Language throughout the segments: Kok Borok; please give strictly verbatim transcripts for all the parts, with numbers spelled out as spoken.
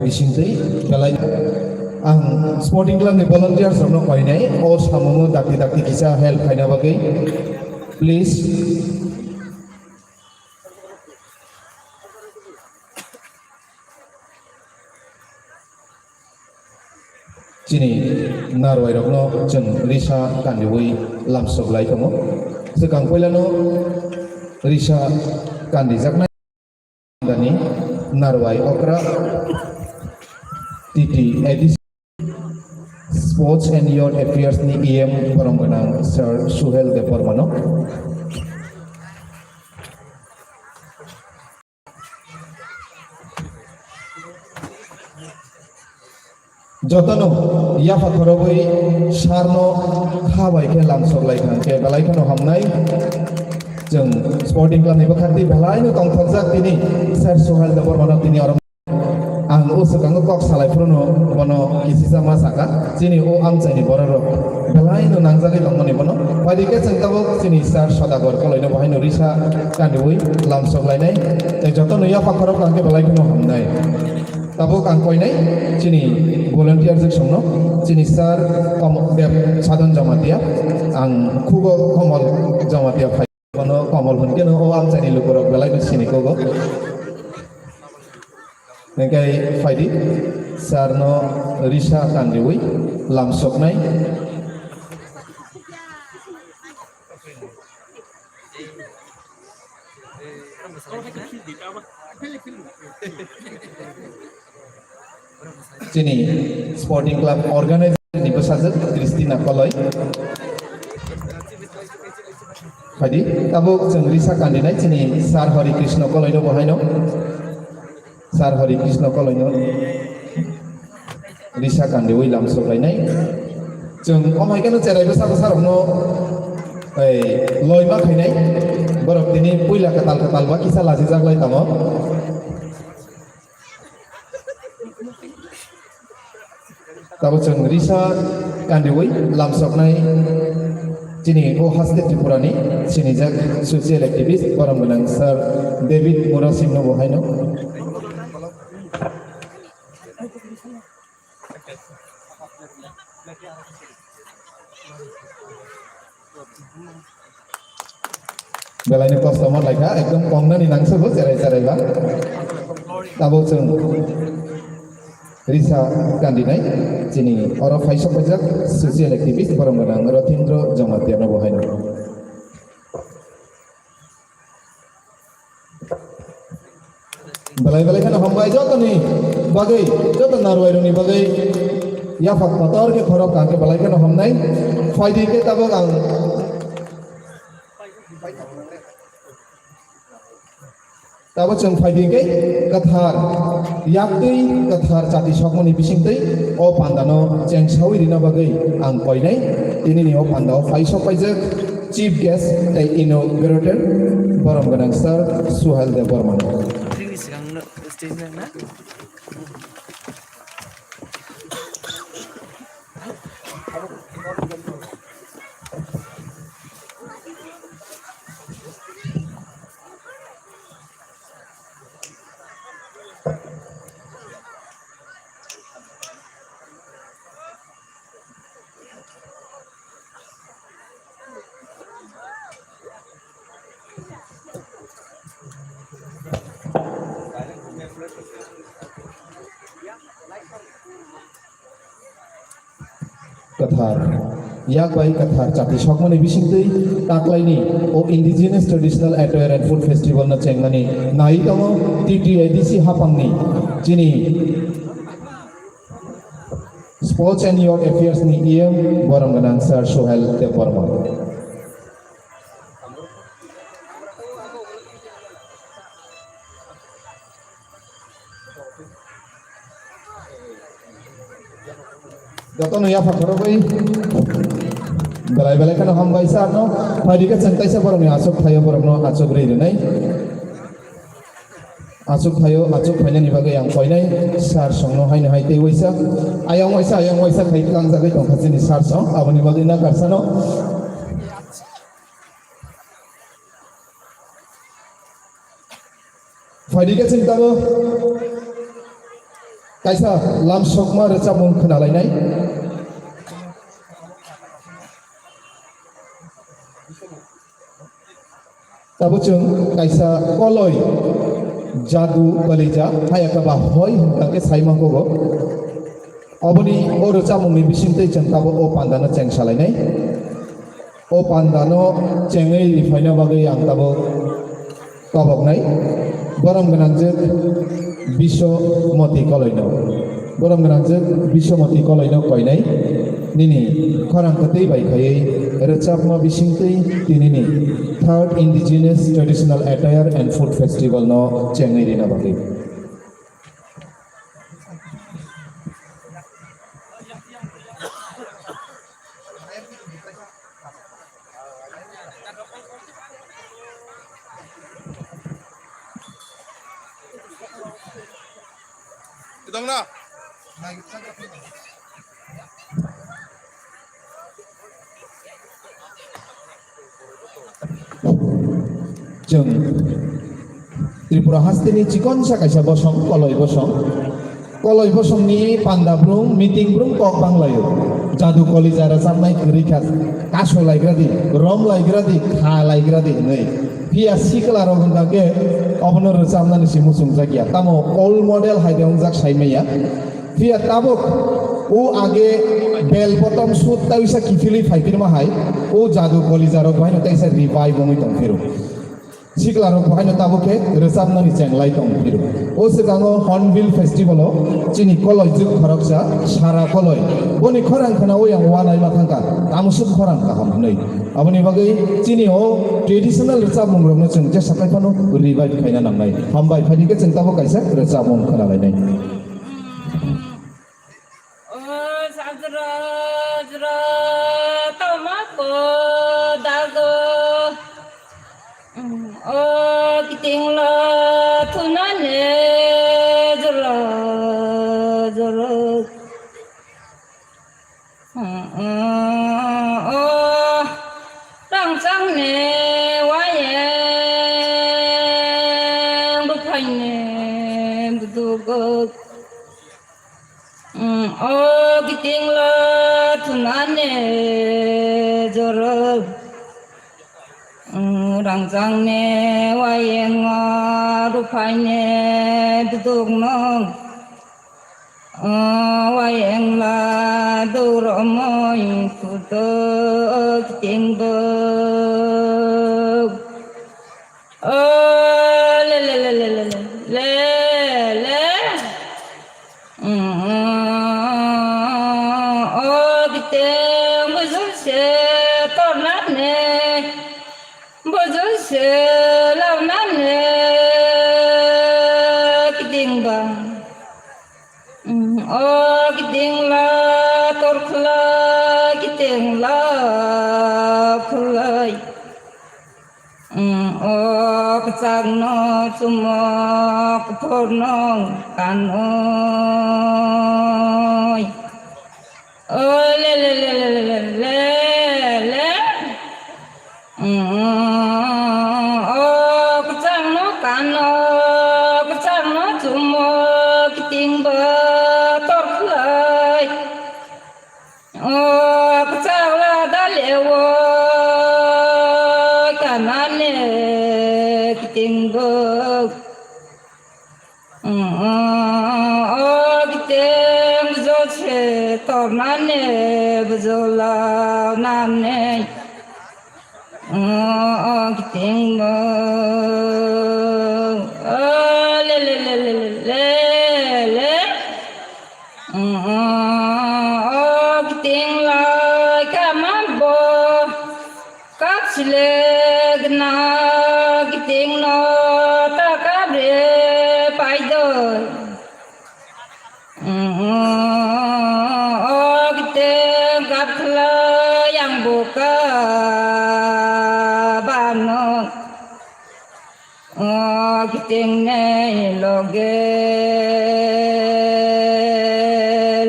Bisingtwi belai ang sporting club ni volunteers rokno koinai o samungo dakti dakti kisa help khaina bagwi, please. Chini narwai rokno chwng risa kandiwi lamsok lai tongo. Swkang puilano risa kandijaknai. Dani narwai okra T T A D C Sports and Youth Affairs ni E M borom gwnang Sir Suhel Debbarmano. Jotono yapha khorogwi sarno kha bai khe lamsok lai thang khe belai kheno hamnai. Chwng sporting club ni bwkhak twi belai no tongthokjak tini Sir Suhel Debbarmano tini oro ang o swkango kok salai phuru no bono kisisa ma saka chini o amchaini borok rok belai no nangjagwi tongmani bono. Phaidi khe chwng tabuk chini Sir Sodagar koloi no bahai no risa kandiwi lamsok lainai. Tei jotono yapha khorok thang khe belai kheno hamnai. Tabuk ang koinai chini volunteer jwk songno, chini sir Kom-, Deb Sadon Jamatia, ang khugo Komol Jamatia phai. Bono Komol hwn khe no o amchaini lukurok belai no sini kogo. Hingkai phaidi sir no risa kandiwi lamsoknai. Chini Sporting Club Organizer ni bwsajwk Christina Koloi. Phaidi, tabuk chwng risa kandinai chini Sir Hari Krishna Koloi no bo haino. Sir Hari Krishna Koloi no risa kandiwi lamsok lainai. Chwng omo hai kheno cherai bwsa bwsa rokno, ei, loima khainai. Borok tini puila kwtal kwtal ba kisa lachijak lai tongo. Tabuk chwng risa kandiwi lamsoknai chini o haste Tripura ni sinijak social activist borom gwnang Sir David Murasing no bo haino. Belai ni kosto ma laikha, ekdom kongnani nangsago cherai cherai ba. Tabuk chwng risa kandinai chini oro phaisok paijak social activist borom gwnang Rothindro Jamatia no bo haino. Belai belai kheno hambai jotoni bagwi, joto narwai rokni bagwi yaphak kotor khe khorok kaham khe belai kheno hamnai. Phaidi khe tabuk ang tabuk chwng phaidi khe kwthar yaktwi kwthar chati sokmani bisingtwi o pandano chengsawi rina bagwi ang koinai. Tinini o pandao phaisok paijak. Chief guest tei inaugurator borom gwnang Sir Suhel Debbarma. Stage nang na? Kwthar, yak bai kwthar chati sokmani bisingtwi taklaini o Indigenous Traditional Attire and Food Festival no chengmani nai tongo T T A D C hapangni chini Sports and Youth Affairs ni E M borom gwnang Sir Sohel Debbarma. Jotono yapha khorogwi belai belai kheno hambai sir no. Phaidi khe chwng kaisa borokni achuk thaio borokno achuk rwi rwnai. Achuk phaio, achuk phainani bagwi ang koinai sir songno haino hai tei waisa, ayang waisa, ayang waisa khai tlangjagwi tongkha chini sir song, aboni bagwi na karsano. Phaidi khe chwng tabuk Kaisa lamsokma rwchapmung khwnalainai. Tabuk chwng kaisa koloi jadu kwlwijak, hayakhe ba hoi hwnkha khe sai mankugo. Oboni o rwchapmungni bisingtwi chwng tabuk o pandano cheng salainai. O pandano chengwi riphaina bagwi ang tabuk koboknai. Borom gwnangjwk Biswamoti koloino. Borom gwnangjwk Biswamoti koloino koinai. Nini khorang kwtwi bai khaiwi rwchapma bisingtwi tinini Third Indigenous Traditional Attire and Food Festival no chengwi rina bagwi. Idong na. Chwng Tripura hasteni chikonsa kaisa bosong, koloi bosong. Koloi bosongni panda brung, meeting brung kok banglaio. Jadu kolija rwchapnai kwrwi kha, kaso laigra di, rom laigra di, kha laigra di hwnwi. Phiya sikla rok hwnkha khe obono rwchapnani se muchungjakya. Tamo old model hai de wngjak sai manya. Phiya tabuk o age bel potom sut taisa kiphilwi phai phirma hai, o jadu kolija rok bahaino taisa revive wngwi tong phiro. Sikla rok bahaino tabuk khe rwchapnani chenglai tong phiro. O swkango Hornbill Festival o chini koloi jwk khoroksa Sara Koloi. Boni khorang khwnawi ang uanai ma thangkha. Tamo swk khorang kaham hwnwi. Aboni bagwi chini o traditional rwchapmung rokno chwng jesa phai phano revive khaina nangnai. Hambai, phaidi khe chwng tabuk kaisa rwchapmung khwnalainai. O sajra jra tama ko dago. O kiting la thuna ne jra jra. O rangchang ne wayeng buphai ne budugok. O kiting la thuna ne jorok. Rangchang ne wayeng o ruphai ne duduk nong. O wayeng la duromoi kudo kiting duk. O le le le le le le le le. O kiting bujul se torna ne, bujul se launa ne kiting bang. O kiting la tor khlai, kiting la khlai. O kwchangno chumo, kwthorno kanoi. O le le le le le le le. O kwchangno kano, kwchangno chumo, kiting bo tor khlai. O kwchak la da le o kanane kiting bo. O kiting jo se tornane bujula nane. O kiting bo. O le le le le le le. O kiting lai kama bo. Kak sile gna kiting no ta kabre paidoi. O kiting kap khlai yang buka bano. O kiting ne loge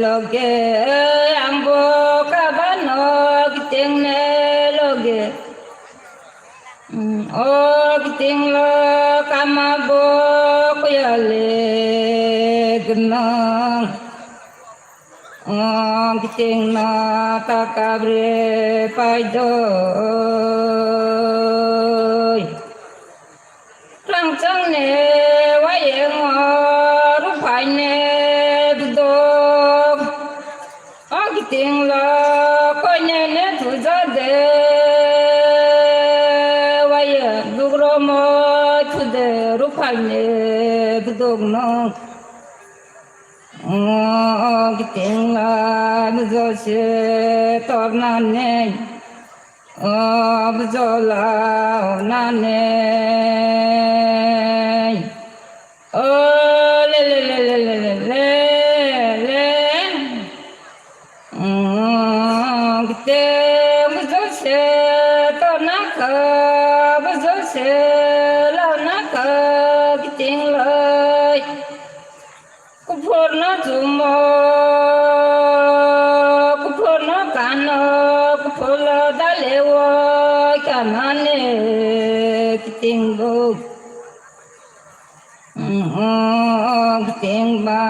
loge ang buka bano kiting ne loge. O kiting lo kama bo kuyale. Gwnang, o kiting no ta kabre paidoi. Rangchang ne wayeng o ruphai ne bwdok. O kiting lo koine ne thuja de, wayeng dugro mo thude ruphai ne bwdok no. O kiting la bwjo se torna nei. O bwjo la na nei. O le le le. Kiting bwjo se torna kha, bwjo se la na kha, kiting lai. Kuphurno chumo, kuphurno kano, kuphurlo daleo, kamane kitingbo. Mm, kitingba.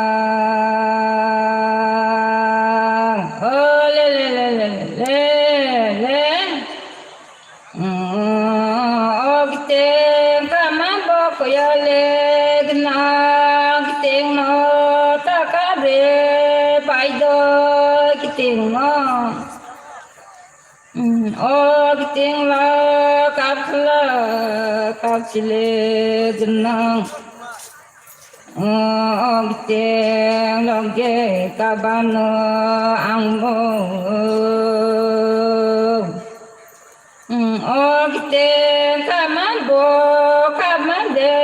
Oh, le, le, le. O kiting kama bo koyale gna, kiting no ta kabre paido kiting no. O kiting lo kapla kapsile gna. O kiting loge kabano ang bo. O kiting kama bo kama de.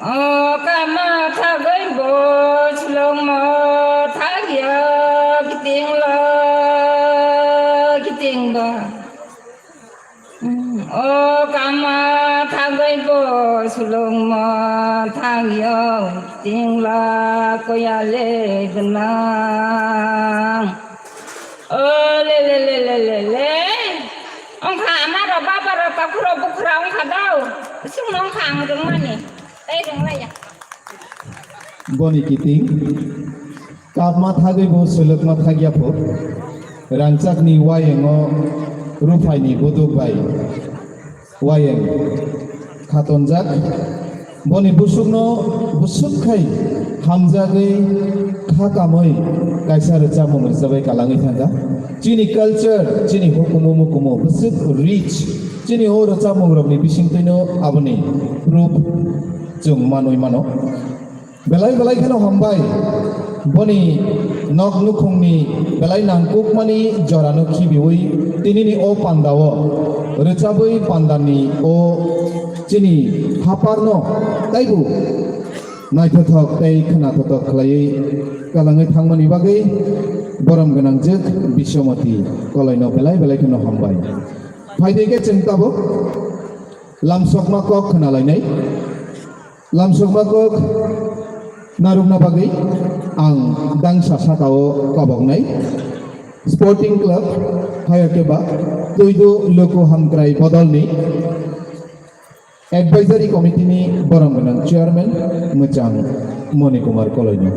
O kama thagoi bo sulong mo thagya kiting lo kiting ba. O kama thagoi bo sulung mo thagyo tingla koyale gwnang. O le le le le le le. Ongkha ama ro baba ro takhuro bukhura ongkha dao. Sungno ongkha ang rwngmani. Tei rwnglaiya. Boni kiting. Kapma thagwi bo swlwkma thagya pho. Rangchakni wayengo ruphaini buduk bai wayeng khatonjak. Boni busukno busuk khai hamjagwi kha kamwi kaisa rwchapmung rwchabai kalangwi thangkha. Chini culture, chini hukumu mukumu bwswk rich. Chini o rwchapmungrokni bisingtwino aboni proof chwng manwi mano. Belai belai kheno hambai. Boni nok nukhungni belai nangkukmani jorano khibiwi tinini o pandao rwchabwi pandani o chini haparno taibo naithothok tei khwnathothok khlaiwi kalangwi thangmani bagwi borom gwnangjwk Biswamati Koloino belai belai kheno hambai. Phaidi khe chwng tabuk lamsokma kok khwnalainai. Lamsokma kok narwkna bagwi ang dangsa sakao koboknai Sporting Club, hayokhe ba Tuidu Luku Hamkrai Bodolni Advisory Committee ni borom gwnang Chairman Mwchang Moni Kumar Koloino.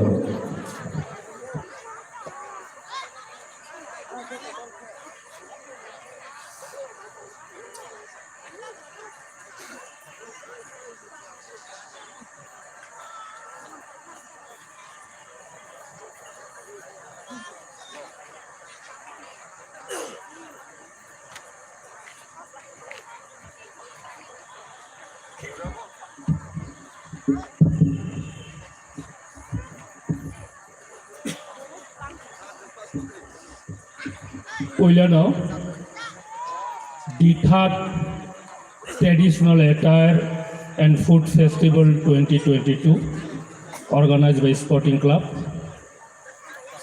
Puilano the third Traditional Attire and Food Festival twenty twenty-two, organized by Sporting Club.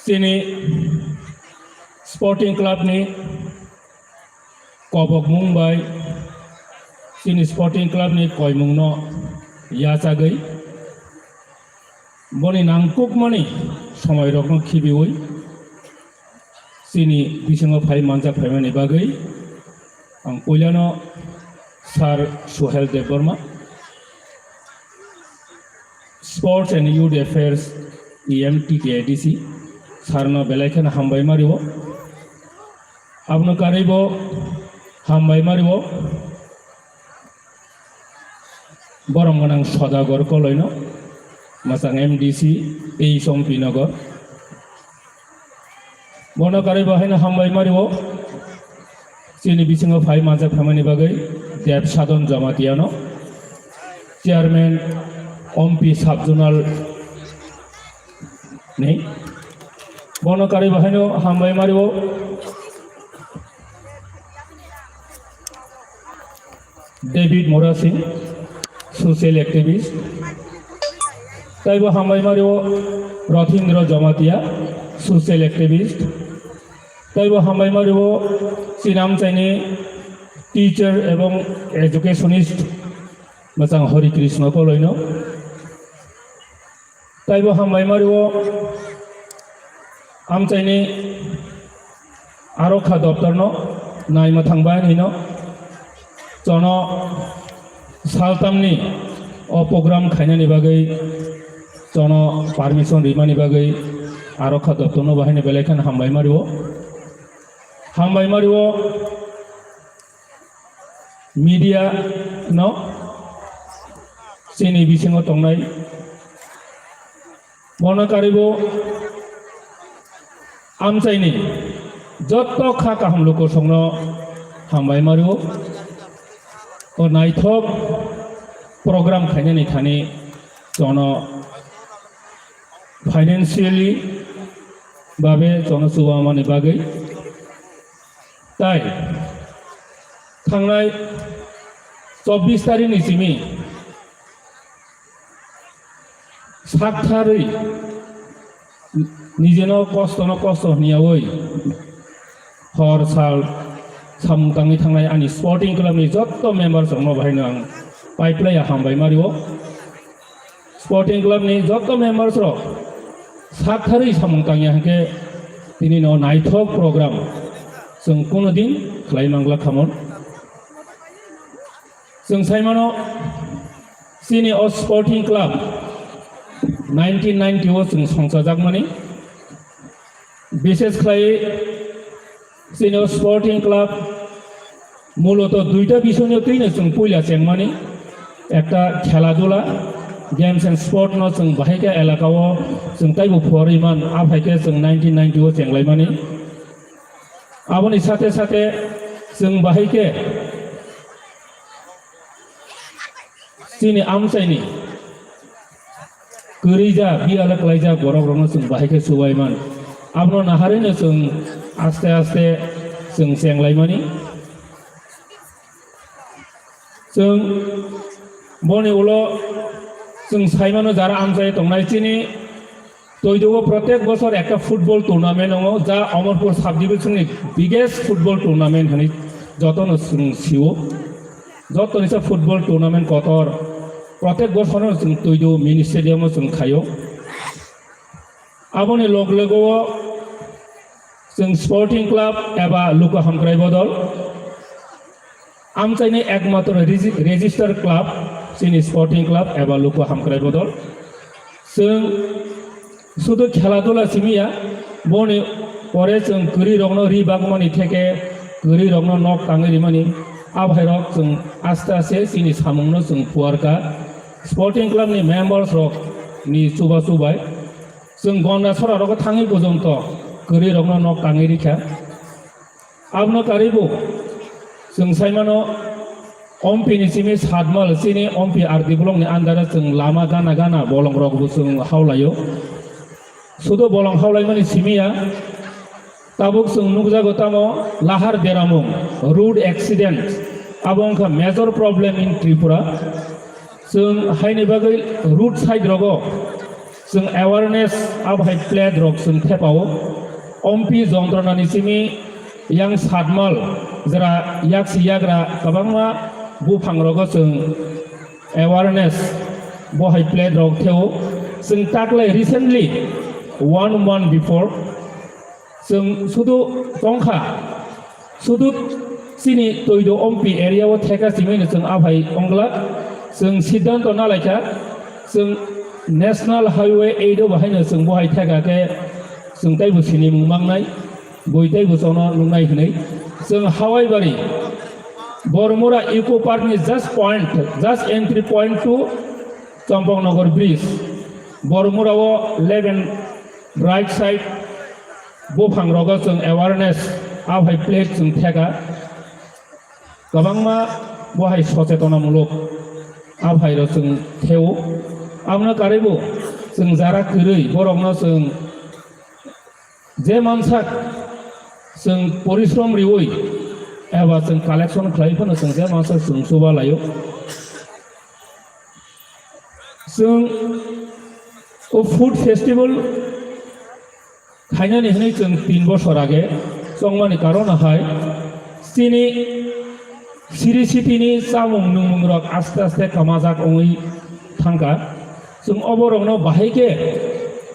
Chini Sporting Club ni kobokmung bai chini Sporting Club ni koimung no yachagwi boni nangkukmani somoi rok no khibiwi chini bisingo phai manjak phaimani bagwi ang puilano Sir Suhel Debbarma, C Sports and Youth Affairs, E M T K A D C, sarno belai kheno hambai mario. Abono karwibo hambai mario. Borom gwnang Sodagor Koloino, mwchang M D C, tei Sompi Nogor. Bono karwi bo haino hambai mario. Chini bisingo phai manjak phaimani bagwi Deb Sadon Jamatiano, Chairman Ompi Sub Zonal ni. Bono karwi bo haino hambai mario. David Murasing, social activist. Taibo hambai mario Rathindra Jamatia, social activist. Taibo hambai mario Chinam Chaini, teacher ebong educationist, mwchang Hari Krishna Koloino. Taibo hambai mario amchaini arokha doptorno naima thangbai hino chono saltamni o program khainani bagwi chono permission rimani bagwi arokha doptorno bahaino belai kheno hambai mario. Hambai mario. Media no chini bisingo tongnai bono karwi bo amchaini jotto kha kaham lukusongno hambai mario. O naithok program khainani thani chono financially babe chono chubamani bagwi. Tai thangnai chobbish tarikh ni simi saktharwi nijeno kosto no kosto hwnyawi hor sal samung tangwi thangnai ani sporting club ni jotto members rokno bahaino ang paiplaiya hambai mario. Sporting club ni jotto members rok saktharwi samung tangya hwnkhe tini no naithok program chwng kuno din khlai mangla khamon. Chwng saimano chini o sporting club nineteen ninety o chwng songchajakmani. Bishes khlai chini o sporting club muloto duita bisongni twino chwng puila chengmani, ekta khela dula, games and sport no chwng bahai khe elaka o chwng taibo phuarwi man, a phai khe chwng nineteen ninety o chenglaimani. Aboni sate sate chwng bahai khe chini amchaini kwrwija, biyalo kwlaijak borok rokno chwng bahai khe chubai man. Abono naharino chwng aste aste chwng chenglaimani. Chwng boni ulo chwng saimano jara amchai tongnai chini Toidugo protek bosor ekta football tournament wngo, ja Amarpur subdivision ni biggest football tournament hwnwi jotono chwng sio. Jotoni se football tournament kotor protek bosorno chwng Toidu mini stadium o chwng khaio. Aboni log logo o chwng sporting club eba luku hamkrai bodol amchaini ekmatro regi-, register club chini sporting club eba luku hamkrai bodol. Chwng sudu khela dula simi ya, boni pore chwng kwrwi rokno ri bagmani theke kwrwi rokno nok tangwi rimani. A bhai rok chwng aste aste chini samungno chwng phuarkha. Sporting club ni members rok ni chuba chubai chwng gonda sora rogo thangwi bojonto kwrwi rokno nok tangwi rikha. Abono karwi bo chwng saimano Ompi ni simi Satmal chini Ompi R D block ni under o chwng lama gana gana bolong rok bo chwng haulaio. Sudo bolong haulaimani simi ya, tabuk chwng nukjago tamo lahar beramung, road accident, abo wngkha major problem in Tripura. Chwng haini bagwi road side rogo chwng awareness, abo hai plate rok chwng thepao. Ompi jontronani simi yang Satmal jera yaksi yagra kwbangma buphang rogo chwng awareness bo hai plate rok theo. Chwng taklai recently one month before chwng sudu tongkha, sudu chini Toidu Ompi area o theka simino chwng aphai ongla. Chwng siddhanto nalaikha, chwng National Highway eight o bahaino chwng bohai theka khe chwng taibo sinimung mangnai, bui taibo chono nuknai hinwi. Chwng Hawaibari Bormura Eco Park ni just point, just entry point to Champaknagar Bridge. Bormura o left and right side buphang rogo chwng awareness, aphai plate chwng theka. Kwbangma bohai sochetonamulok aphai rok chwng theo. Amno karwibo chwng jara kwrwi borokno chwng je mansak chwng porishrom riwi eba chwng collection khlai phano chwng je mansak chwng chuba laio. Chwng o food festival khainani hwnwi chwng tin bosor age chongmani karon hai chini siri sitini chamung nungmung rok aste aste kamajak wngwi thangkha. Chwng oborokno bahai khe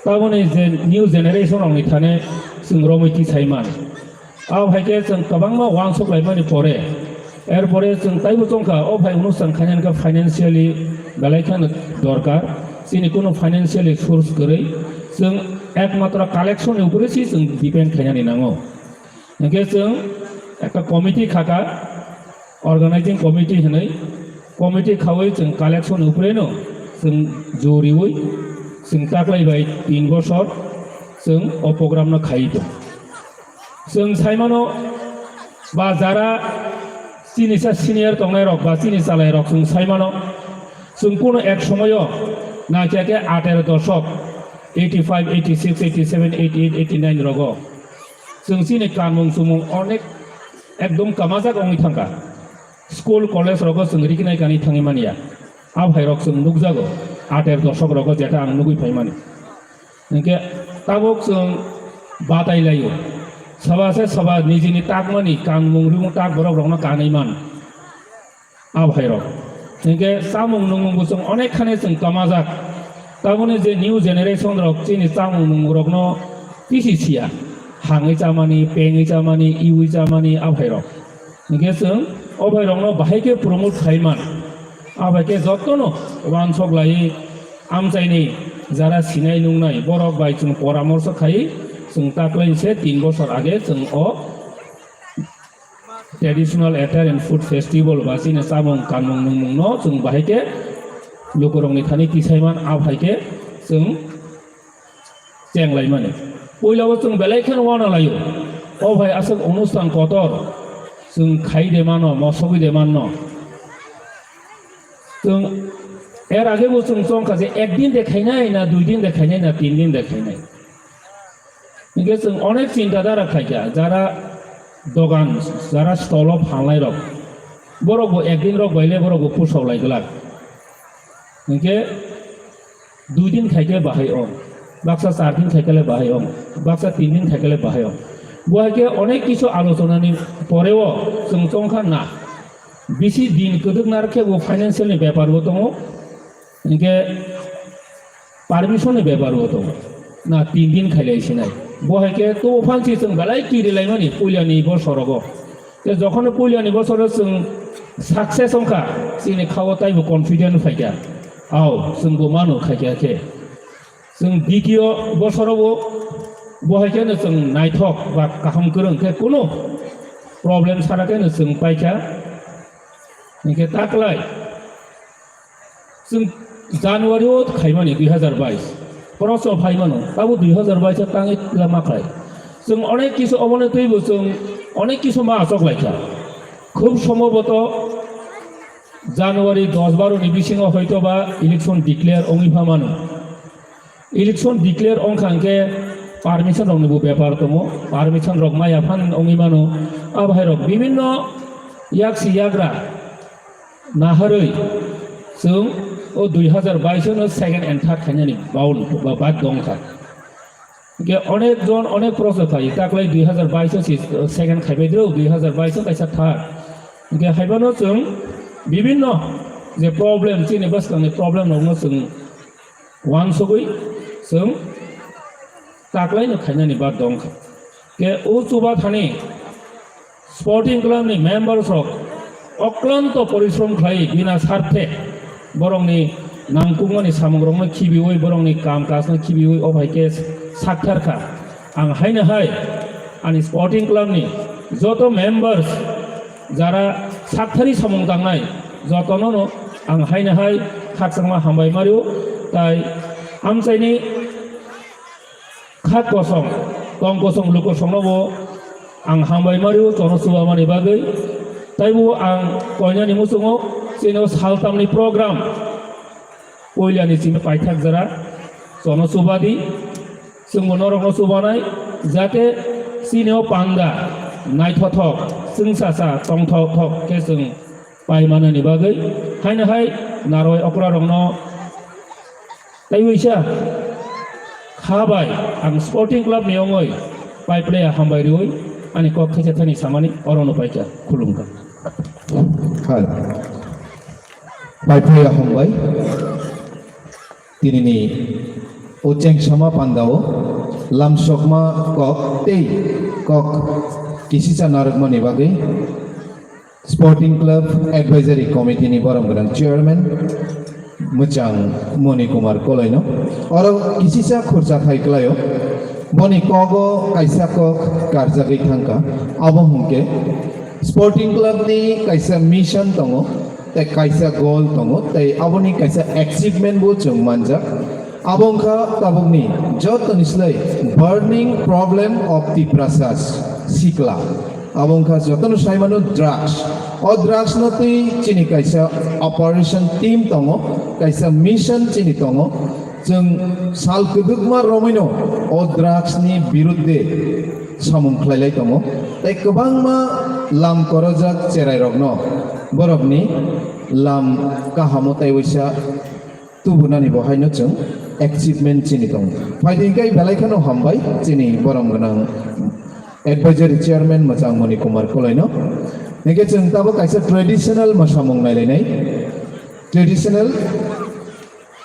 taboni je new generation rokni thani chwng romwi tisai man. Abo hai khe chwng kwbangma uansuk laimani pore, erpore chwng taibo chongkha, o phai onusthan khainani khe financially belai kheno dorkar. Chini kunu financially source kwrwi, chwng ekmatro collection ni upore se chwng depend khainani nango. Hinkhe chwng ekta committee khaka, organizing committee hinwi, committee khawi chwng collection ni uporeno chwng juriwi chwng taklai bai tin bosor chwng o program no khaiwi tong. Chwng saimano ba jara chini sa senior tongnai rok ba chini chalai rok chwng saimano chwng kuno ek somoyo na khe khe atero doshok eighty five, eighty six, eighty seven, eighty eight, eighty nine rogo chwng chini kanmung chumung onek ekdom kamajak wngwi thangkha. School college rogo chwng rikinai kanwi thangwi manya. Abo hai rok chwng nukjago atero doshok rogo jeta ang nugwi phaimani. Hinkhe tabuk chwng batai laio. Soba se soba nijini takmani kanmung rimung tak borok rokno kanwi man. Abo hai rok. Hinkhe chamung nungmung bo chwng onek khane chwng kamajak. Taboni je new generation rok chini chamung nungmung rokno tisi siya. Hangwi chamani, pengwi chamani, iwi chamani abo hai rok. Hinkhe chwng o bai rokno bahai khe promote khai man. Abo hai khe jotono uansuk lai amchaini jara sinai nungnai borok bai chwng poramorso khai chwng taklai se tin bosor age chwng o traditional attire and food festival ba chini chamung kanmung nungmung no chwng bahai khe lukurokni thani tisai man abo hai khe chwng chenglaimani. Puilao chwng belai kheno uanalaio. O bhai aswk onusthan kotor chwng khai de mano, mosogwi de manno. Chwng er age bo chwng chongkha je ekdin de khainai na, duidin de khainai na, tindin de khainai. Hinkhe chwng onek chinta dara khaikha, jara dogan, jara stolo phalnai rok, borok bo ekdin rok baile borok bo pusok lai glak. Hinkhe dui din khaikhe bahai ong, baksa char din khaikhe le bahai ong, baksa tin din khaikhe le bahai ong. Bo hai khe onek kisu alochonani poreo chwng chongkha na, bisi din kwdwk narwk khe bo financial ni bepar bo tongo, hinkhe permission ni bepar bo tongo na, tin din khailai sinai. Bo hai khe to phansi chwng belai kiri laimani puilani bosorogo. Te jokhon puilani bosoro chwng success wngkha, chini khao taibo confident phaikha. Ao, chwng bo mano khaikha khe. Chwng ditiyo bosorobo bo hai kheno chwng naithok ba kaham kwrwng khe kunu problem sara kheno chwng paikha. Hinkhe taklai chwng January o khaimani dui hazar bais, porosno phaimano, tabo dui hazar bais o tangwi lama khlai. Chwng onek kisu oboni twibo chwng onek kisu ma achok laikha. Khub somboboto January dos baro ni bisingo hoito ba election declare wngwi pha mano. Election declare wngkha hwnkhe permission rokni bo bepar tongo, permission rok maya phan wngwi mano. Abo hai rok bibinno yaksi yagra naharwi chwng o dui hazar bais no second and third khainani bound ba bad dongkha. Hingke onek jon onek proso khai, taklai dui hazar bais o si second khaibai dro, dui hazar bais o kaisa third. Hingke haibano chwng bibinno je problem, chini bwskangni problem rokno chwng uansugwi chwng taklaino khainani ba dongkha. Ke o chuba thani Sporting Club ni members rok oklanto porishrom khlai bina sarthe borokni nangkukmani samungrokno khibiwi, borokni kam kajno khibiwi o hai khe sakthar kha. Ang haino hai ani sporting club ni joto members jara sakthari samung tangnai jotono no ang haino hai khakchangma hambai mario, tai amchaini kha kosong, tong kosong, lukosongno bo ang hambai mario chono chubamani bagwi. Taibo ang koinani muchungo chini o saltamni program puilani chini paithak jora chono chubadi, chwngbo norokno chubanai, jate chini o panda naithothok, chwngsacha tongthok thok khe chwng pai manani bagwi. Haino hai narwai okra rokno taiwi sa kha bai ang sporting club ni ongoi pai player hambai riwi ani kok khaisa thani samani orono paikha. Khulumkha. Hai. Pai player hambai. Tinini o chengsama pandao lamsokma kok tei kok kisisa narwkmani bagwi Sporting Club Advisory Committee ni borom gwnang Chairman mwchang Moni Kumar Koloino oro kisisa khurcha khai klaio. Boni kogo kaisa kok karjagwi thangkha, abo hwnkhe Sporting Club ni kaisa mission tongo, tei kaisa goal tongo, tei aboni kaisa achievement bo chwng manjak. Abo wngkha tabukni jotoni slai burning problem of Tiprasas sikla. Abo wngkha jotono saimano drugs. O drugs no twi chini kaisa operation team tongo, kaisa mission chini tongo. Chwng sal kwbwkma romwino o drugs ni birudde samung khlailai tongo. Tei kwbangma lam korojak cherairokno borokni lam kahamo tei waisa tubunani bo haino chwng achievement chini tongo. Phaidi hwnkhe belai kheno hambai chini borom gwnang advisory chairman mwchang Moni Kumar Koloino. Hwnkhe chwng tabuk kaisa traditional mwsamung nailainai. Traditional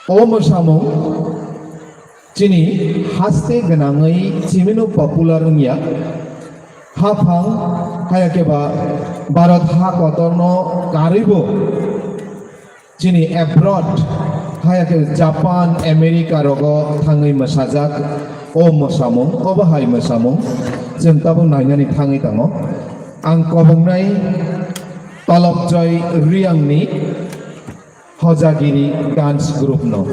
o mwsamung chini haste gwnangwi chimino popular wngya. Haphang hayakhe ba Bharat ha kotorno karwibo chini abroad, hayakhe Japan, America rogo thangwi mwsajak o mwsamung, obo hai mwsamung chwng tabuk nainani thangwi tongo. Ang kobongnai Tolopjoi Riangni Hojagiri dance group no.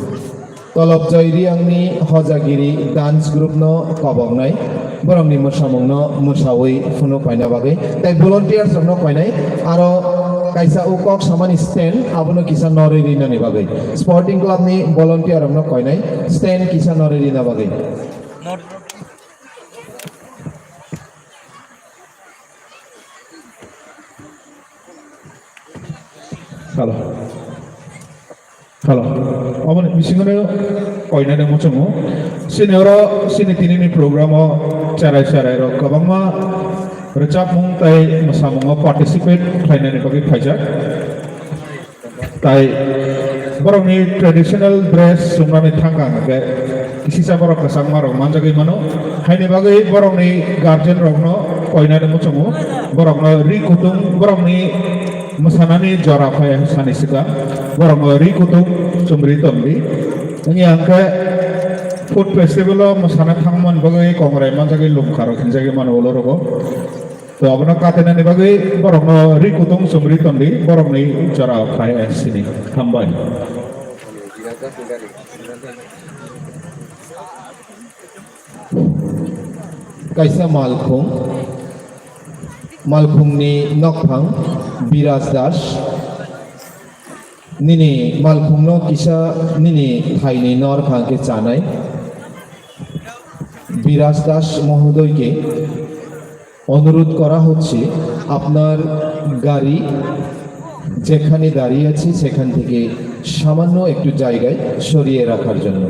Tolopjoi Riangni Hojagiri dance group no koboknai. Borokni mwsamungno mwsawi phunuk paina bagwi. Tei volunteers rokno koinai. Aro kaisa o kok samani stand abono kisa norwi rinani bagwi. Sporting club ni volunteer rokno koinai stand kisa norwi rina bagwi. Hello. Hello. Oboni bisingono koinani muchungo. Sini oro, sini tinini programo cherai cherai rok kwbangma rwchapmung tei mwsamungo participate khlainani bagwi phaijak. Tai borokni traditional dress chumnani thangkha hwnkhe kisisa borok kwchangma rok manjagwi mano. Haini bagwi borokni guardian rokno koinani muchungo, borokno ri kutung, borokni mwsanani jora phai sani swkang, borokno ri kutung chumri tongdi. Wngya hwnkhe food festival o mwsana thangmani bagwi kongrai manjagwi lungkha rok hinjagwi mano ulo rogo. To abono katinani bagwi borokno ri kutung chumri tondi, borokni jora khlai sini. Hambai. Kaisa malkhung, malkhungni nokphang Biraj Das. Nini malkhungno kisa nini thaini nor phang khe chanai. বিরাজ দাস মহোদয়কে অনুরোধ করা হচ্ছে আপনার গাড়ি যেখানে দাঁড়িয়ে আছে সেখান থেকে সামান্য একটু জায়গায় সরিয়ে রাখার জন্য।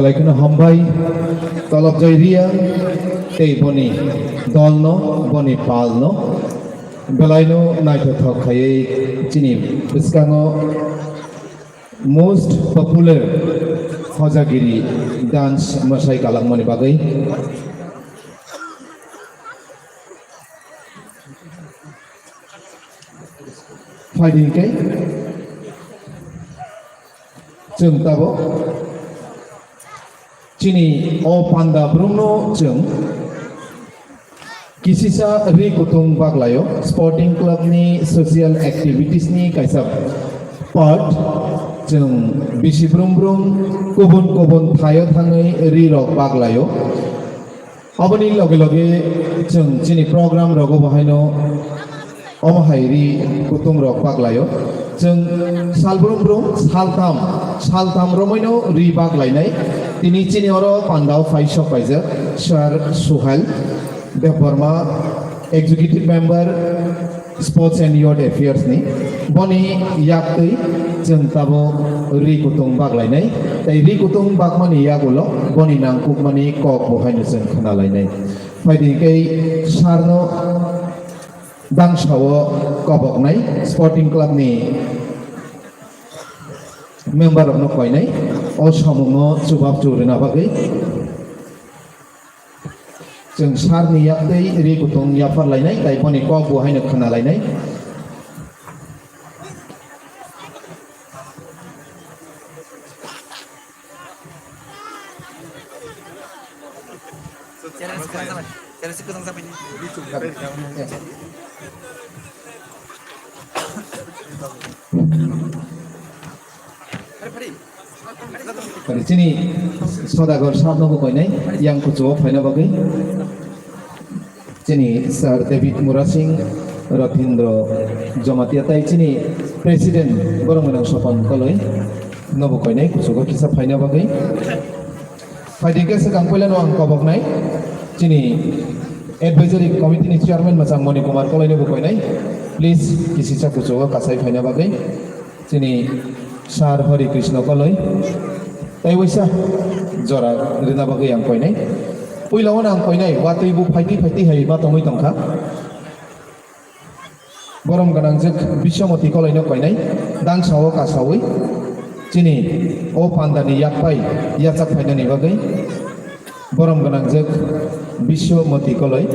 Belai kheno hambai Tolopjai Reang tei boni dolno, boni palno belaino naithothok khaiwi chini bwskango most popular Hojagiri dance mwsai kalangmani bagwi. Phaidi hwnkhe chwng tabuk chini o panda brumno chwng kisisa ri kutung baglaio, sporting club ni social activities ni kaisa part. Chwng bisi brum brum kubun kubun thaio thangwi ri rok baglaio. Aboni loge loge chwng chini program rogo bo haino omo hai ri kutung rok baglaio. Chwng sal brum brum saltham, saltham romoino ri baglainai. Tini chini oro pandao phai sok paijak Sir Suhail Debbarma, Executive Member, Sports and Youth Affairs ni. Boni yaktwi chwng tabuk ri kutung baglainai. Tei ri kutung bagmani yagulo boni nangkukmani kok bo haino chwng khwnalainai. Phaidi hwnkhe sarno dangsao koboknai sporting club ni member rokno koinai o samungno chubap chu rwna bagwi. Chwng sarni yaktwi ri kutung yaphar lainai, tei boni kok bo haino khwna lainai. Chini Sodagar sir no bo koinai yang kuchugo phaina bagwi. Chini Sir David Murasing, Rathindra Jamatia tai chini President borok mwnang Sopon Koloi no bo koinai kuchugo kisa phaina bagwi. Phaidi khe swkang puilano ang koboknai chini Advisory Committee ni Chairman mwchang Moni Kumar Koloi no bo koinai. Please kisisa kuchugo kasai phaina bagwi. Chini Sir Hari Krishna Koloi tei waisa jora rwna bagwi ang koinai. Puila o ang koinai, watwi bo phaiti phaiti hai ma tongwi tongkha. Borom gwnangjwk Biswamati Koloi no koinai, dangsa o kasawi chini o panda ni yak pai yachak phainani bagwi. Borom gwnangjwk Biswamati Koloi.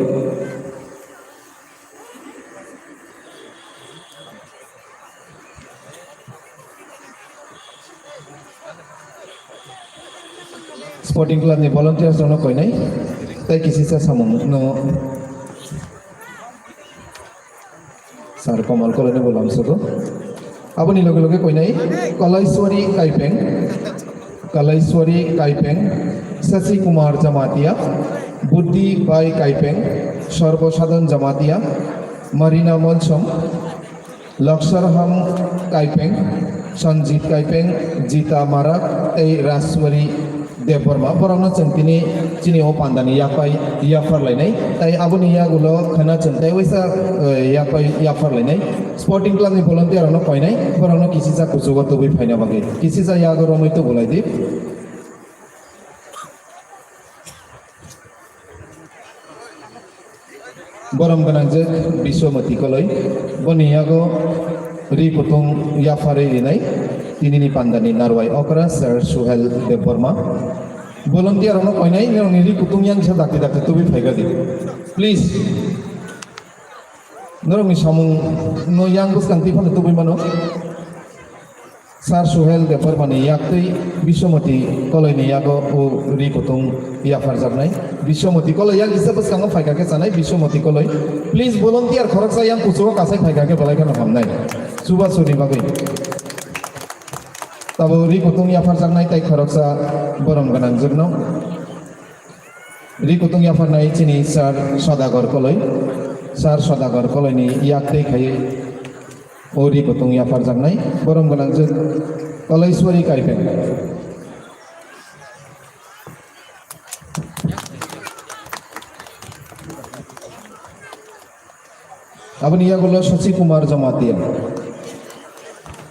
Sporting club ni volunteers rokno koinai tei kisisa samung no Sir Komal Koloi ni bo lamsogo. Aboni loge loge koinai Kalaiswari Kaipeng, Kalaiswari Kaipeng, Shashi Kumar Jamatia, Buddhi Bai Kaipeng, Sarbo Sadhan Jamatia, Marina Molsom, Laksarham Kaipeng, Sanjit Kaipeng, Jita Marak tei Rajwari Debbarma, borokno chwng tini chini o pandani yapai yaphar lainai, tei aboni yagulo khwna chwng tei waisa, eh, yapai yaphar lainai. Sporting club ni volunteer rokno koinai, borokno kisisa kuchugo tubui phaina bagwi. Kisisa yago romwi tubulai di. Borom gwnangjwk Biswamati Koloi, boni yago ri kutung yapharwi rinai tinini pandani narwai okra Sir Suhel Debbarma. Volunteer rokno koinai, norokni ri kutung yang kisa dakti dakti tubui phaikha di. Please. Norokni samung no yang bwskang twi phano tubui mano. Sir Suhel Debbarmani yaktwi Biswamati Koloini yago o ri kutung yapharjaknai. Biswamati Koloi yang kisa bwskango phaikha khe chanai Biswamati Koloi. Please volunteer khoroksa yang kuchugo kasai phaikha khe belai kheno hamnai. Chubachu ni bagwi. Tabo ri kutung yapharjaknai tai khoroksa borom gwnangjwkno. Ri kutung yapharnai chini Sir Sodagar Koloi. Sir Sodagar Koloini yaktwi khaiwi o ri kutung yapharjaknai borom gwnangjwk Kolaiswari Kaipeng. Aboni yagulo Sachi Kumar Jamatia.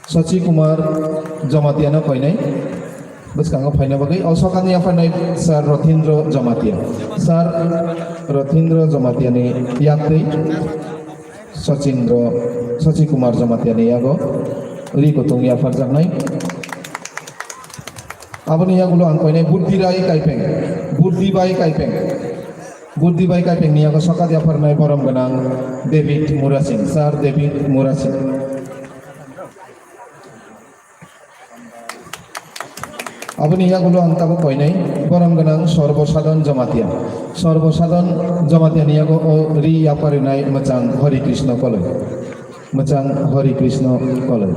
Sachi Kumar Jamatia no koinai. Bwskango phaina bagwi o sokani yapharnai Sir Rothindro Jamatia. Sir Rothindro Jamatia ni yaktwi Sachindro, Sachi Kumar Jamatia ni yago ri kutung yapharjaknai. Aboni yagulo ang koinai Buddhi Rai Kaipeng, Buddhi Bai Kaipeng, Buddhi Bai Kaipeng ni yago sokat yapharnai borom gwnang David Murasing, Sir David Murasing. Aboni yagulo ang tabuk koinai borom gwnang Sorbo Sadon Jamatia. Sorbo Sadon Jamatia ni yago o ri yapharinai mwchang Hari Krishna Koloi. Mwchang Hari Krishna Koloi.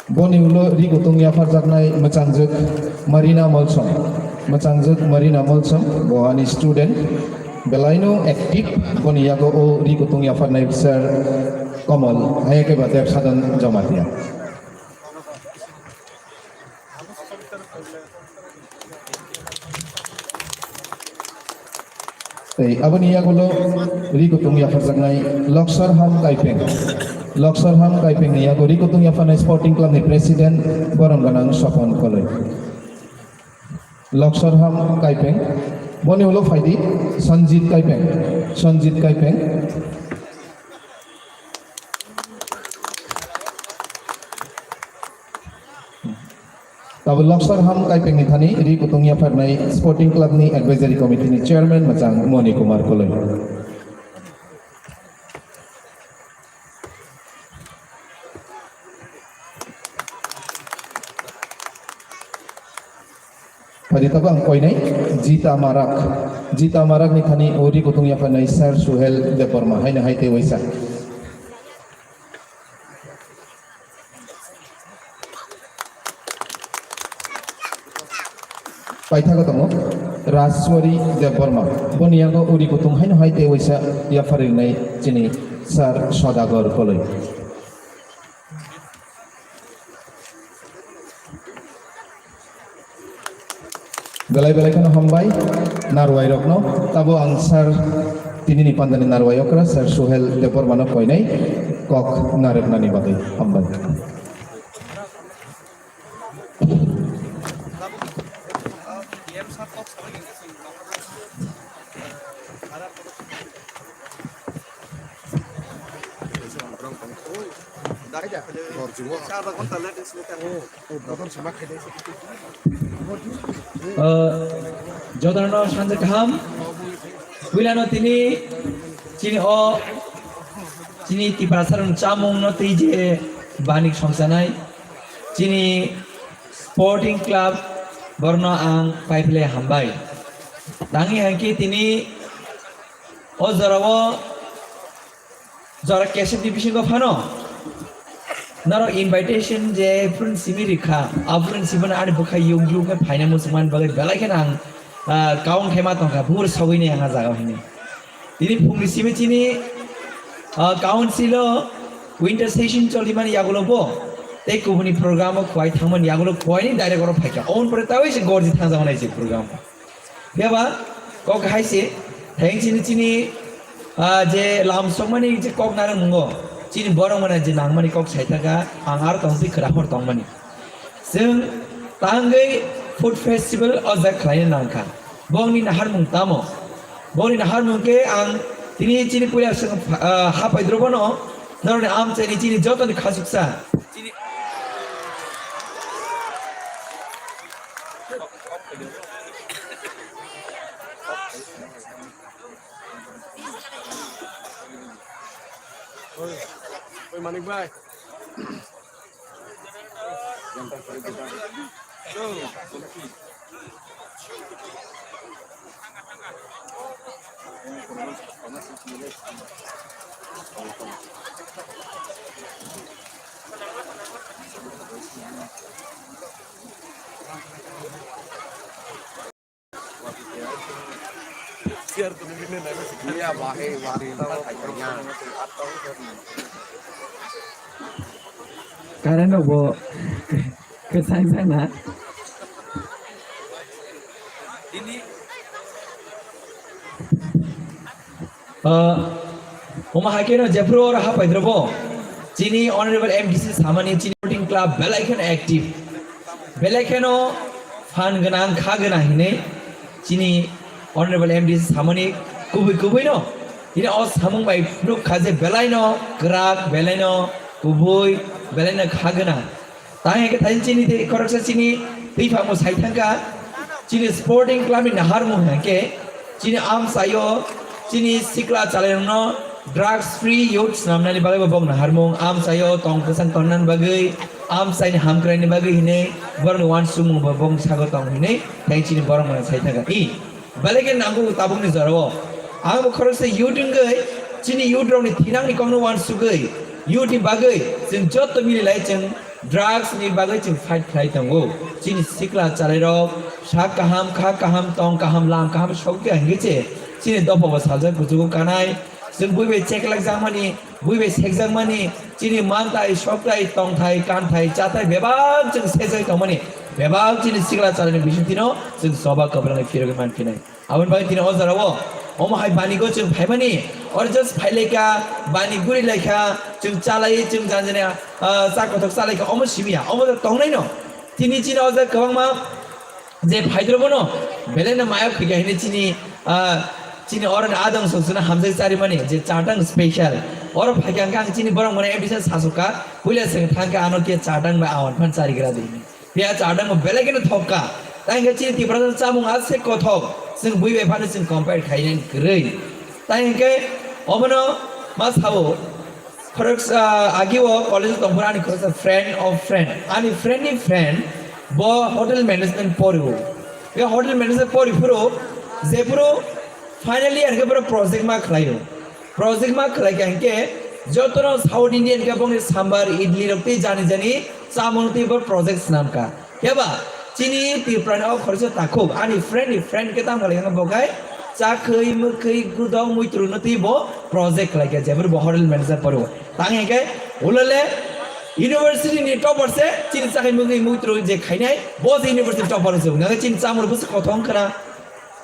Boni ulo ri kutung yapharjaknai mwchangjwk Marina Molsom. Mwchangjwk Marina Molsom, bo ani student. Belaino active, boni yago o ri kutung yapharnai Sir Komol, hayake ba Deb Sadon Jamatia. Tei aboni yagulo ri kutung yapharjaknai Loksor Ham Kaipeng. Loksor Ham Kaipeng ni yago ri kutung yapharnai Sporting Club ni President borom gwnang Sopon Koloi. Loksor Ham Kaipeng. Boni ulo phaidi Sanjit Kaipeng. Sanjit Kaipeng. Tabuk Loksor Ham Kaipeng ni thani ri kutung yapharnai Sporting Club ni Advisory Committee ni Chairman mwchang Moni Kumar Koloi. Phaidi tabuk ang koinai Jita Marak. Jita Marak ni thani o ri kutung yapharnai Sir Suhel Debbarma haino hai tei waisa. Paithago tongo Rajwari Debbarma. Boni yago o ri kutung haino hai tei waisa yapharinai chini Sir Sodagar Koloi. Belai belai kheno hambai narwai rokno. Tabo ang Sir tinini pandani narwai okra Sir Suhel Debbarmano koinai kok narwknani bagwi hambai. O, jotono sanja kaham. Puilano tini chini o chini Tiprasa rokni chamung no twi je banik songchanai chini Sporting Club borno ang paiphle hambai. Tangi hangki tini o jorao jora kesep ni bisingo phano norok invitation je phurun simi rikha, a phurun simi ani bwkha yug yug khe phaina muchungmani bagwi belai kheno ang, ah, kaung khe ma tongkha, bur sogwi ni ang a jaga hini. Tini phungni simi chini, ah, council o winter session cholimani yagulo bo tei kubuni program o khwai thangmani yagulo khwai ni direct oro phaikha. Oboni pore tawi se gorji thangjakmani se program. Phiya ba kok hai se, theng chini chini, ah, je lam sokmani je kok narwkmungo, chini borok mane je nangmani kok saithaka, ang aro tong twi kwraphor tongmani. Chwng tangwi food festival o jak khlaina nangkha. Bongni naharmung tamo? Bongni naharmung khe ang tini chini puila swng, ah, hapai drobono, norokni amchaini chini jotoni khachuksa. Chini Oi, oi, Manik bhai. Iya, bahai, bahai, bahai. Current rok bo kwchang chang na. Ah, omo hai kheno jephru oro hapai drobo. Chini Honorable M D C samani chini sporting club belai kheno active, belai kheno fan gwnang, kha gwnang hinwi chini Honorable M D C samani kubui kubui no. Chini o samung bai nuk kha je belai no kwrak, belai no kubui, belai no kha gwnang. Tang hingke thai chini tei khoroksa chini twi phangmo sai thangkha. Chini sporting club ni naharmung hingke chini amchaio chini sikla chalairokno drugs free youth swnamnani bagwi bo bok naharmung, amchaio tong kwchang tongnani bagwi, amchaini hamkraini bagwi hinwi borokni uansukmung bo bok sago tong hinwi tei chini borok mano sai thangkha. I Belai khe nango tabukni jorao. Ang bo khoroksa youth wngwi, chini youth rokni thinangni kokno uansugwi, youth ni bagwi chwng joto mililai chwng drugs ni bagwi chwng fight khlai tongo. Chini sikla chalairok sak kaham, kha kaham, tong kaham, lam kaham sokya hingwi se chini dopha bo saljak kuchugo kanai. Chwng bui bai cheklak jakmani, bui bai sekjakmani, chini mantai, soktai, tongthai, kanthai, chatai bebak chwng sejai tongmani, bebak chini sikla chalaini bisingtwino chwng choba kwbwrangni phirogwi manphinai. Aboni bagwi tini o jorao omo hai banigo chwng phaimani, oro just phailaikha, bani gurilaikha, chwng chalai, chwng janjani, ah, chak kothok chalaikha, omo simiya, omo to tongnaino. Tini chini o jaga kwbangma je phaidrobono belai no maya khuikha hini chini, ah, chini oroni adong songsona hamjak charimani je chatang special. Oro phaikha hwnkhe ang chini borok mane M D C sasukha, puila chwng thangkha ano khe chatang bai awan phan charigra di hini. Phiya chatang bo belai kheno thokka. Tei hwnkhe chini Tiprasa chamung ase kothok, chwng bui bai phano chwng compare khainani kwrwi. Tei hwnkhe obono ma sao, Khoroksa, ah, agi o college o tongphuru ani khoroksa friend of friend. Ani friend ni friend bo hotel management pori o. Be hotel management pori phuru, je phuru final year hwnkhe boro project ma khlai o. Project ma khlai kha hwnkhe jotono South Indian khe bongni sambar, idli rok tei jani jani chamung tei bo project swnam kha. Phiya ba chini Tripura ni o khoroksa takhuk ani friend ni friend khe tamo khlai kha bo khai chakhwi mwkhwi gudok muitrwino twi bo project khlai kha, jebwrwi bo hotel manager pori o. Tang hingke ulale university ni topper se chini chakhwi mwkhwi muitrwi je khainai bo se university topper se wngkha chini chamung bo se kothong khna.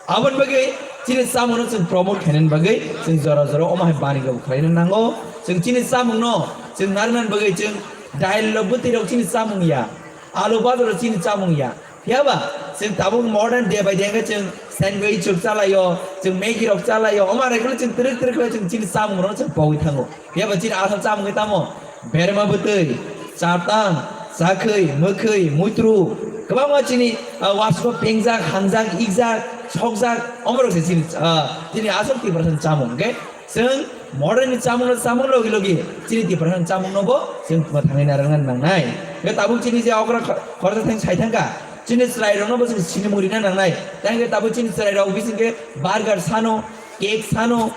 Aboni bagwi chini chamungno chwng promote khainani bagwi chwng jora jora omo hai bani rok khlaina nango. Chwng chini chamungno chwng narwknani bagwi chwng dail rok bwtwi rok chini chamung ya, alu bajor rok chini chamung ya. Phiya ba chwng tabuk modern day by day khe chwng sandwich rok chalaio, chwng Maggi rok chalaio, omo hai khe chwng twrwk twrwk khe chwng chini chamung rok chwng pogwi thango. Phiya ba chini asal chamung khe tamo berma bwtwi, chatang, chakhwi, mwkhwi, muitru, kwbangma chini, ah, wasgo pengjak, hangjak, ikjak, sokjak, omorok se chini, ah, chini aswk Tiprasa ni chamung, hwnkhe chwng modern ni chamung no chamung logi logi chini Tiprasa ni chamung no bo chwng mwthangwi narwkna nangnai. Hwnkhe tabuk chini je okra kho-, khoroksa thang sai thangkha, chini chwrai rok no bo chwng sinimung rina nangnai. Tei hwnkhe tabuk chini chwrai rok bising khe burger sano, cake sano,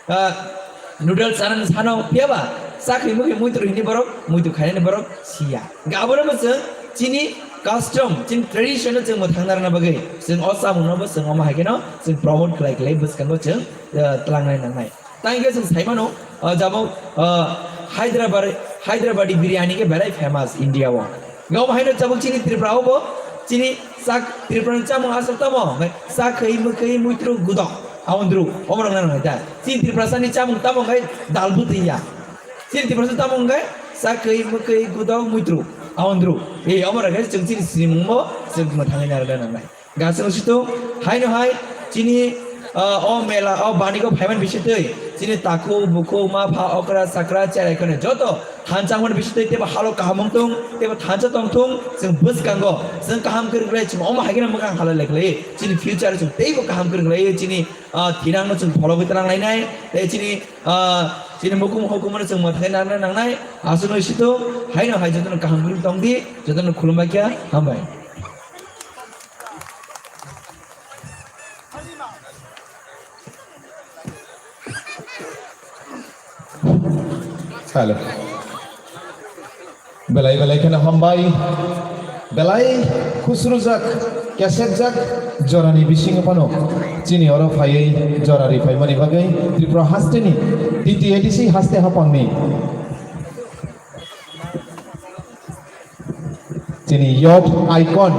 ah, noodles chanani sano, phiya ba chakhwi mwkhwi muitu hini borok, muitu khainani borok siya. Hwnkhe abono bo chwng chini custom, chini tradition no chwng mwthangna rwna bagwi chwng o chamung no bo chwng omo hai kheno chwng promote khlai khlai bwskango chwng, ah, tlangnai nangnai. Tei hwnkhe chwng sai mano, ah, jabo, ah, Hyderabad, Hyderabadi biryani khe belai famous India o. Hwnkhe omo haino tabuk chini Tripura o bo chini chak, Tripura ni chamung aswk tamo, hwnkhe chakhwi mwkhwi muitru gudok, awandru, omo rok nang nai ta. Chini Tripura sani chamung tamo hwnkhe dal bwtwi ya. Chini Tripura sani tamo hwnkhe chakhwi mwkhwi gudok muitru, awandru. E omo rok khe chwng chini sinimung bo chwng mwthangwi narwkna nangnai. Gasing situ haino hai chini, ah, o mela, o banigo phaiman bisitwi chini takhuk, bukhuk, mapha, okra, sakra, cherai khone joto thansa wngmani bisitwi teibo halo kaham wngthung, teibo thansa tongthung, chwng bwskango chwng kaham kwrwng khlai, chwng omo hai kheno mwkhang halai lai khlai, chini future chwng teibo kaham kwrwng khlai, chini, ah, thinangno chwng phologwi twlang lainai, tei chini, ah, chini mukum hukumono chwng mwthangwi narwkna nangnai, aswk no situ haino hai jotono kaham kwrwng tongdi, jotono khulumbai kha, hambai. Hello. Belai belai kheno hambai. Belai khusrujak, kesekjak jorani bisingo phano chini oro phaiwi jora ri phaimani bagwi Tripura hasteni, T T A D C haste haphangni chini youth icon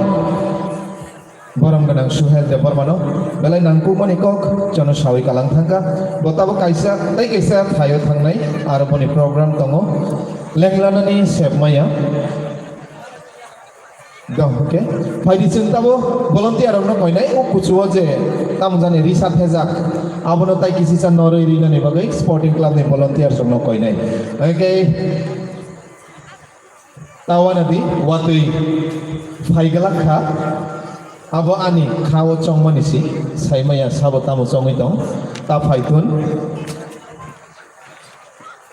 borom gwnang Suhel Debbarmano belai nangkukmani kok chwngno sawi kalang thangkha. Bo tabuk kaisa tei kaisa thaio thangnai aro boni program tongo. Lenglanani sep maya. Dong, okay. Phaidi chwng tabo volunteer rokno koinai o kuchuo je tamo jani risa thejak. Abono tai kisisa norwi rinani bagwi sporting club ni volunteer rokno koinai. Okay. Tawana di watwi phaiglak kha. Abo ani kha o chongmani si saimaya sabo tamo chongwi tong. Ta phaithun.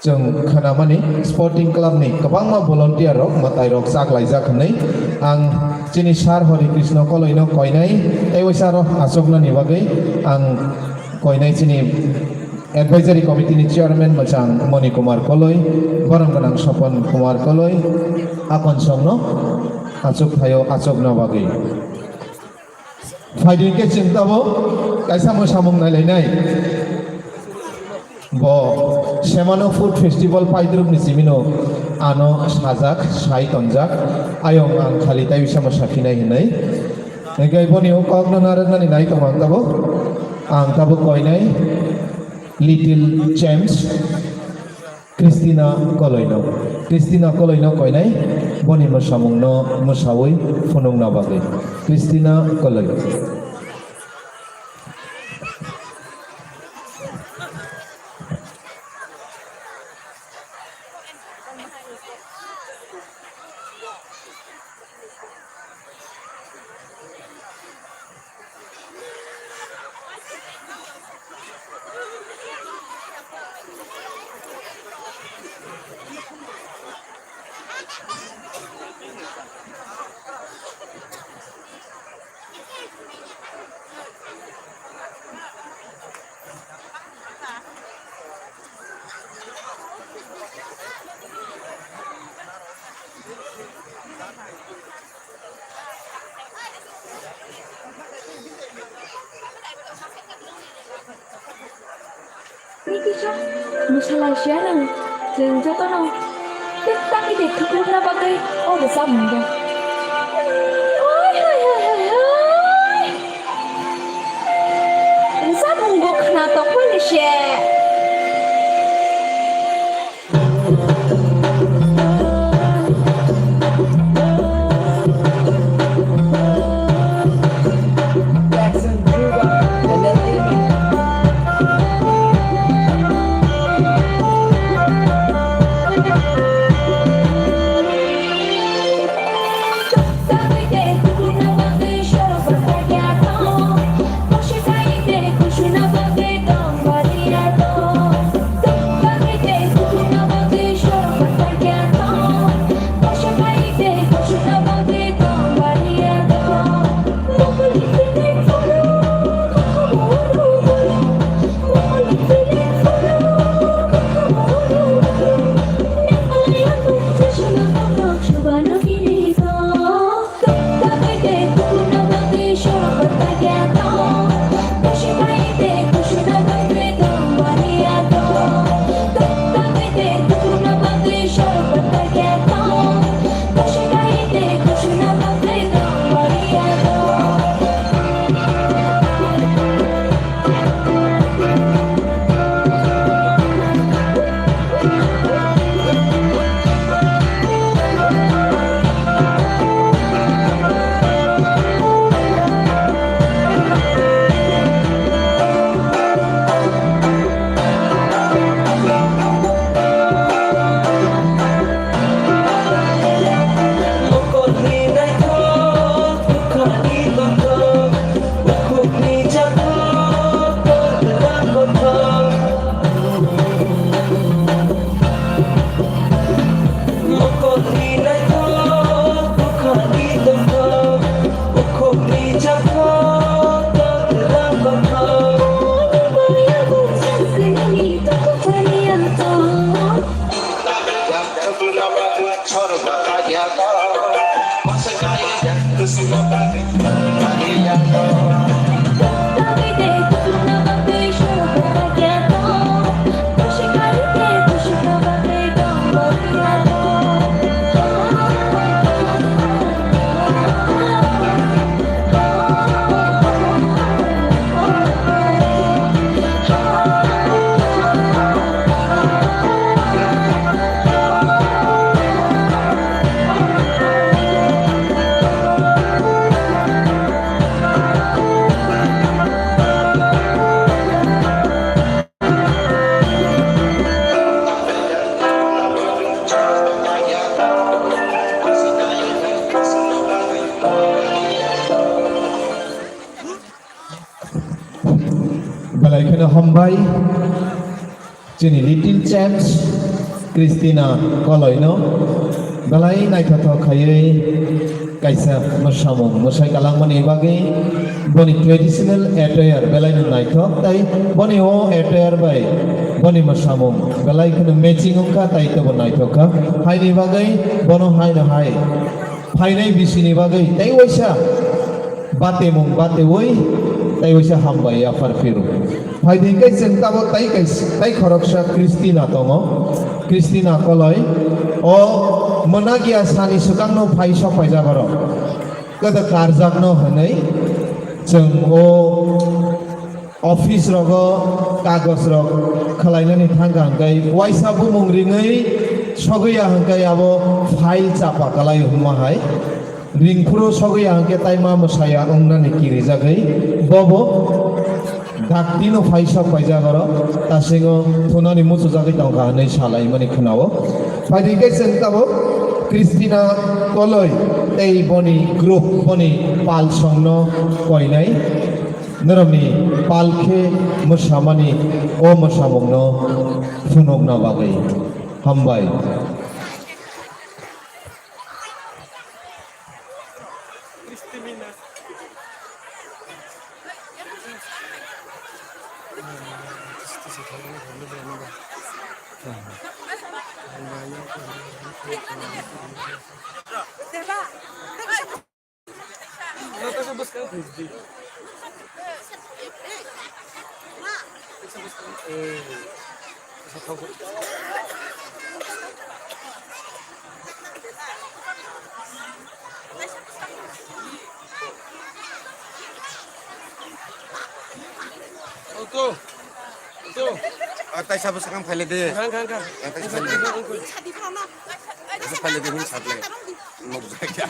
Chwng khnamani sporting club ni kwbangma volunteer rok mwtai rok chaklaijak hwnwi ang chini sir Hari Krishna Koloi no koinai tei waisa rok achuknani bagwi ang koinai chini advisory committee ni chairman mwchang Moni Kumar Koloi, borom gwnang Sopon Kumar Koloi, Akon song no achuk thaio achukna bagwi. Phaidi hwnkhe chwng tabo kaisa mwsamung nailainai. Bo Semano Food Festival paidruk ni simino ano sajak, sai tonjak, ayong ang khali tai bisamo saphinai hinwi. Hwnkhe boni o kokno narwknani nai tong ang tabo. Ang tabo koinai Little James. Christina Koloino, Christina Koloino koinai boni mwsamungno mwsawi phunukna bagwi. Christina Koloi. Ni kisa mwsala siya nang, chwng jotono tei tangwi de thuklukna bagwi o rwchapmung bo. Oi, hoi, hoi, hoi, hoi. Rwchapmung bo khna tokmani se. Belai kheno hambai chini Little Champs Christina Koloino belai naithothok khaiwi kaisa mwsamung mwsai kalangmani bagwi boni traditional attire belaino naithok, tai boni o attire bai boni mwsamung belai kheno matching wngkha, tai tobo naithok kha. Haini bagwi bono haino hai phainai bisini bagwi tai waisa batemung batewi tai waisa hambai yaphar phiru. Phaidi hwnkhe chwng tabuk tai kais-, tai khoroksa Christina tongo. Christina Koloi o mwnagia sani swkangno phai sok paijak oro. Kwdwk karjakno hwnwi chwng o office rogo kagoj rok khwlainani thangkha hwnkhe waisa bumung ringwi sogwi ya hwnkhe abo file chapa kwlai hwnma hai. Ringphuru sogwi ang khe taima mwsaya wngnani kirijagwi bobo daktino phaisok paijak oro tasingo thunani muchujagwi tongkha hwnwi salaimani khwnao. Phaidi khe chwng tabuk Christina Koloi tei boni group boni pal songno koinai norokni pal khe mwsamani o mwsamungno phunukna bagwi. Hambai. Auto. Auto. Ah, taisa bwswk ang phaile de. Khang, khang, khang. Ah, taisa phaile de. Taisa phaile de, hwn satle. Nukjakya.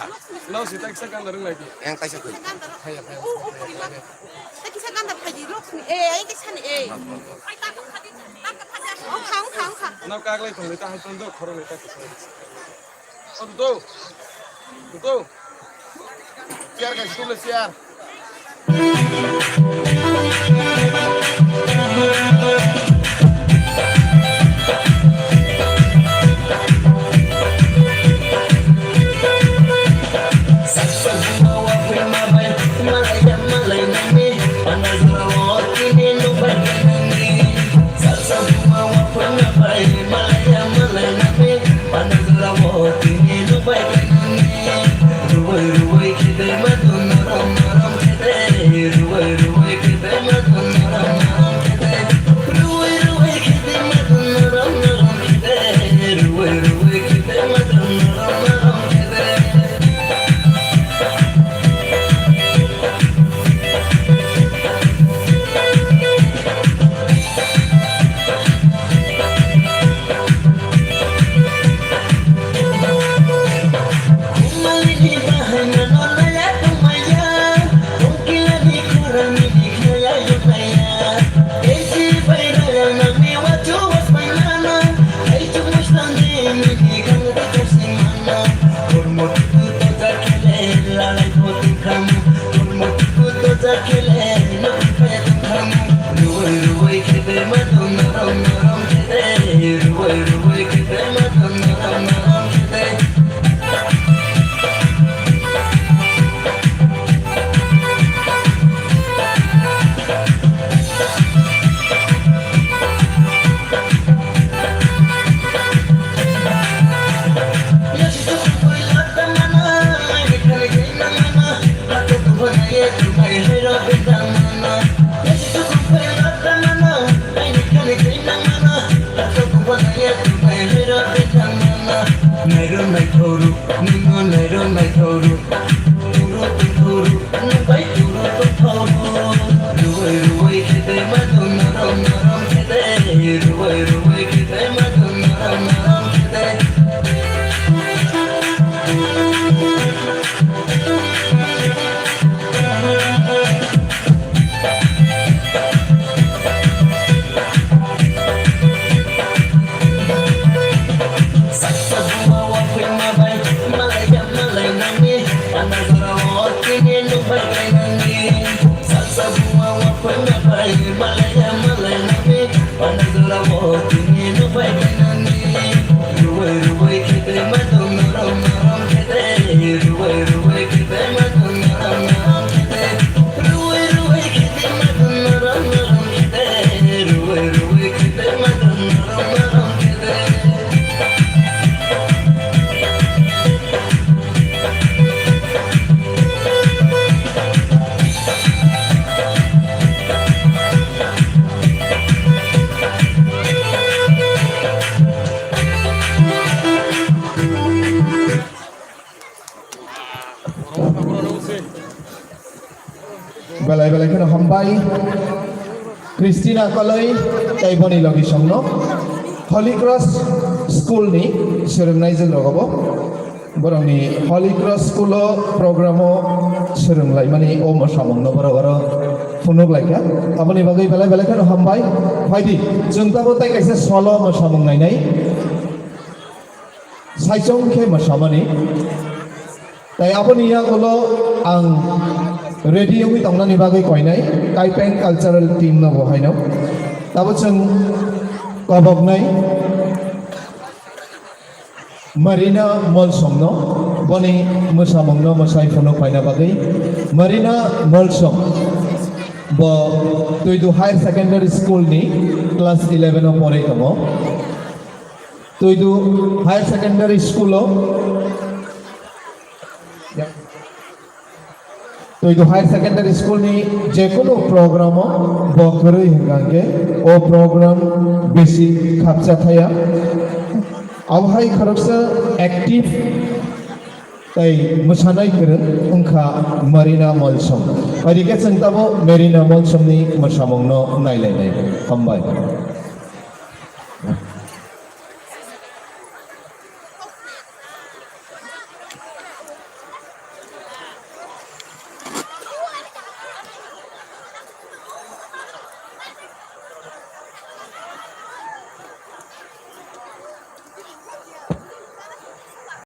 Nao si taisa ganda rung lai di. Yang taisa phaile. Phaya, phaya. Taisa ganda phaji, Lakshmi. Eh, yang taisa ni, eh. Ongkha, ongkha, ongkha. Nao kaglai thong le ta hai ton do, khorok le ta. Auto. Auto. Chair guys, tulo chair. Nairo naithoro, nino nairo naithoro. Turu turu, nung bai turu turu. Rubai rubai khete madon norom norom khete. Rubai rubai khete madon norom norom khete. Belai belai kheno hambai Christina Koloi tei boni logisongno Holy Cross School ni swrwngnaijwk rogobo borokni Holy Cross School o program o swrwnglaimani o mwsamungno borok oro phunuk laikha. Aboni bagwi belai belai kheno hambai. Phaidi, chwng tabuk tei kaisa solo mwsamung nainai. Saichung khe mwsamani. Tai aboni yagulo ang ready wngwi tongnani bagwi koinai Kaipeng Cultural Team no bo haino. Tabo chwng koboknai Marina Molsom no, boni mwsamung no mwsai phunuk paina bagwi. Marina Molsom bo Tuidu Higher Secondary School ni class eleven o porwi tongo. Tuidu Higher Secondary School o, Tuidu Higher Secondary School ni jekunu program o bo kwrwi hwnkha hwnkhe o program bisi khapcha thaya. Abo hai khoroksa active tei mwsanai kwrwng wngkha Marina Molsom. Bai rikhe chwng tabo Marina Molsom ni mwsamung no nailainai. Hambai.